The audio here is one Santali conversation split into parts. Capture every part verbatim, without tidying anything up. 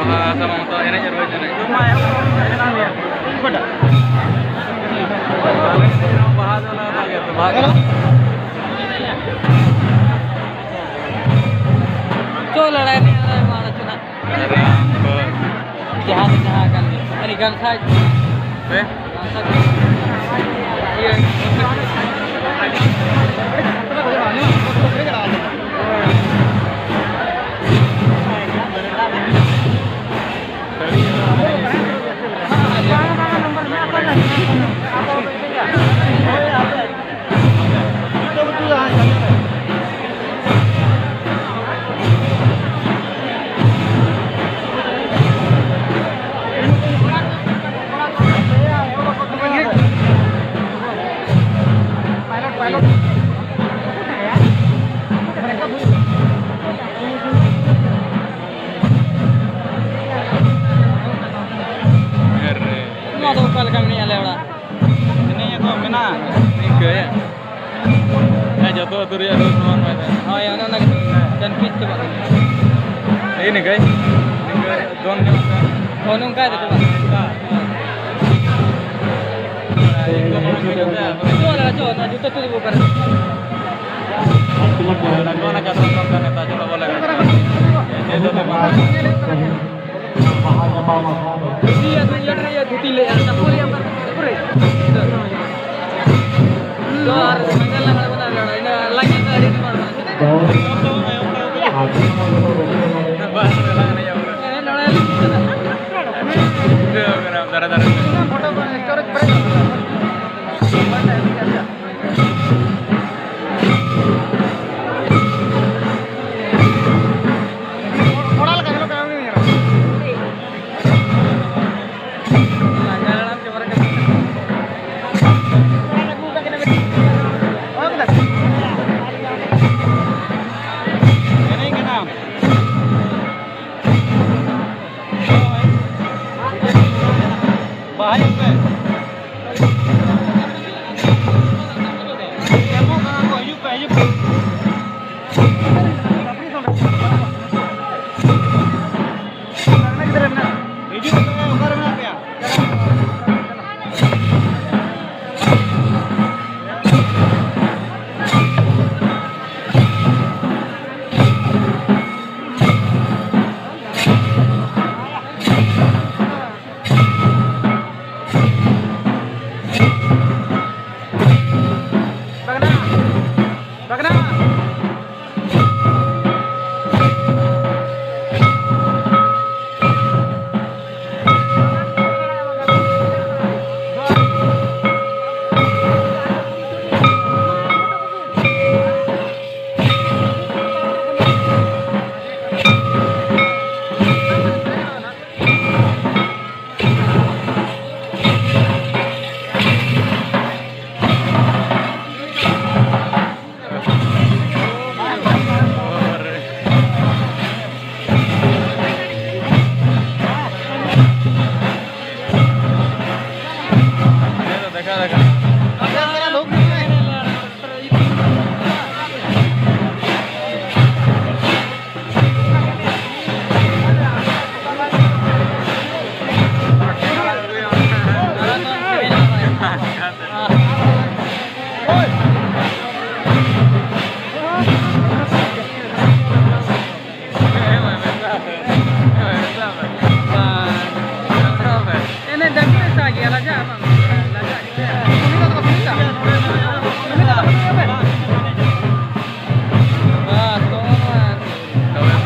ᱵᱟᱦᱟ ᱥᱟᱢᱟᱝ ᱫᱚ ᱮᱱᱮᱡ ᱟᱨ ᱵᱟᱹᱧ ᱮᱱᱮᱡ᱾ ᱵᱟᱦᱟ ᱫᱚ ᱚᱱᱟ ᱫᱚ ᱵᱟᱦᱟ ᱠᱟᱱᱟ᱾ ᱪᱚ ᱞᱟᱲᱟᱭ ᱱᱤᱭᱟᱹ ᱫᱚ ᱢᱟ ᱪᱚ ᱱᱟᱜ᱾ ᱡᱟᱦᱟᱸ ᱫᱚ ᱡᱟᱦᱟᱸ ᱠᱟᱱ ᱜᱮ᱾ ᱟᱹᱰᱤ ᱜᱟᱱ ᱠᱷᱟᱡ᱾ ᱦᱮᱸ? ᱜᱟᱱ ᱠᱷᱟᱡ᱾ ᱤᱭᱟᱹ᱾ ᱱᱚᱣᱟ ᱫᱚ ᱚᱠᱟ ᱞᱮᱠᱟ ᱢᱮᱱᱟᱜᱼᱟ ᱟᱞᱮ ᱚᱲᱟᱜ? ᱮᱱᱮᱡ ᱟᱠᱚ ᱢᱮᱱᱟᱜᱼᱟ᱾ ᱱᱤᱝᱠᱟᱹ ᱜᱮ᱾ ᱦᱮᱸ, ᱡᱚᱛᱚ ᱟᱹᱛᱩ ᱨᱮᱭᱟᱜ ᱨᱩᱞ ᱥᱚᱢᱟᱱ ᱵᱟᱭ ᱛᱟᱦᱮᱱᱟ᱾ ᱦᱳᱭ, ᱚᱱᱮ ᱚᱱᱟ ᱜᱮ ᱠᱚᱱᱯᱷᱤᱭᱩᱡᱽ ᱪᱟᱵᱟᱜ ᱠᱟᱱᱟ᱾ ᱮᱭ ᱱᱤᱝᱠᱟᱹ᱾ ᱱᱤᱝᱠᱟᱹ ᱫᱚᱱ ᱧᱚᱜ ᱠᱟᱱ᱾ ᱦᱳᱭ, ᱱᱚᱝᱠᱟ ᱜᱮ ᱪᱟᱵᱟᱜ ᱠᱟᱱᱟ᱾ ᱱᱚᱝᱠᱟ᱾ ᱪᱚ, ᱪᱚ, ᱚᱱᱟ ᱡᱩᱛᱟᱹ ᱛᱩᱫ ᱟᱹᱜᱩ ᱚᱠᱟᱨᱮ? ᱚᱱᱟ ᱪᱟᱥ ᱠᱟᱱ ᱱᱮᱛᱟᱨ ᱪᱚᱞᱚ ᱵᱚᱞᱮ᱾ ᱫᱷᱩᱛᱤ ᱟᱨ ᱤᱭᱟᱹ ᱨᱮᱭᱟᱜ ᱫᱷᱩᱛᱤ ᱞᱮ ᱮᱨᱟ, ᱛᱟᱨᱯᱚᱨᱮ ᱟᱵᱟᱨ ᱯᱩᱨᱟᱹ ᱛᱚ ᱟᱨ ᱢᱟᱸᱡᱟᱱ ᱞᱟᱜᱟᱜ ᱠᱟᱱᱟ, ᱤᱱᱟᱹ ᱞᱟᱸᱜᱟ ᱫᱚ ᱟᱹᱰᱤ ᱰᱷᱮᱨ ᱵᱟᱝ ᱠᱟᱱᱟ᱾ ᱵᱟᱥ ᱨᱮ ᱞᱟᱜᱟᱜ ᱠᱟᱱᱟ᱾ ᱦᱮᱸ, ᱱᱚᱰᱮ ᱞᱤᱧ ᱪᱟᱞᱟᱜᱼᱟ᱾ ᱫᱟᱨᱮ, ᱫᱟᱨᱮ᱾ ᱠᱚᱲᱟ ᱞᱮᱠᱟ ᱧᱮᱞᱚᱜ ᱠᱟᱱᱟ ᱩᱱᱤ ᱧᱮᱞ᱾ ᱮᱱᱮᱡ ᱠᱟᱱᱟᱢ᱾ ᱵᱟᱦᱟᱭ ᱯᱮ᱾ ᱮᱢᱚᱜ ᱠᱟᱱᱟ ᱠᱚ, ᱦᱤᱡᱩᱜ ᱯᱮ, ᱦᱤᱡᱩᱜ ᱯᱮ᱾ ᱮᱱᱮᱡ ᱫᱟᱠᱚ ᱮᱴᱟᱜ ᱜᱮᱭᱟ, ᱞᱟᱡᱟᱜ ᱵᱟᱝ, ᱞᱟᱡᱟᱜ ᱜᱮᱭᱟ᱾ ᱵᱟᱥ, ᱱᱚᱜᱼᱚ ᱱᱚᱣᱟ᱾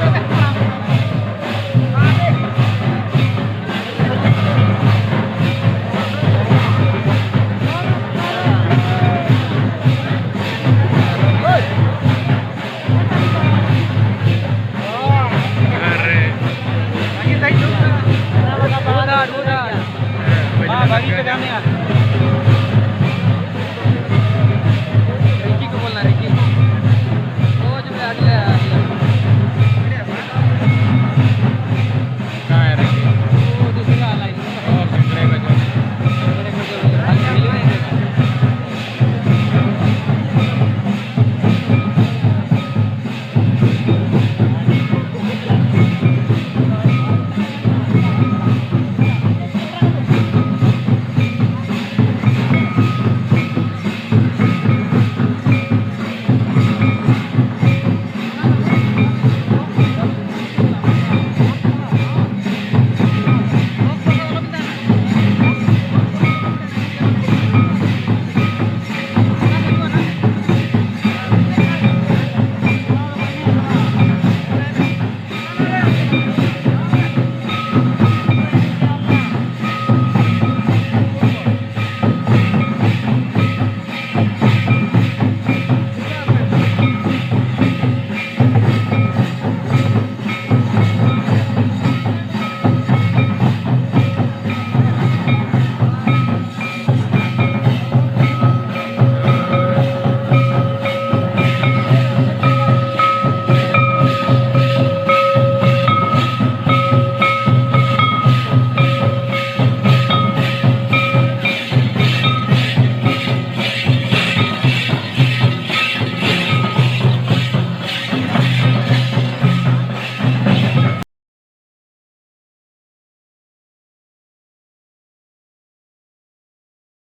ᱟᱨᱮ᱾ ᱵᱷᱟᱹᱜᱤ ᱛᱮ ᱠᱟᱹᱢᱤᱭᱟ᱾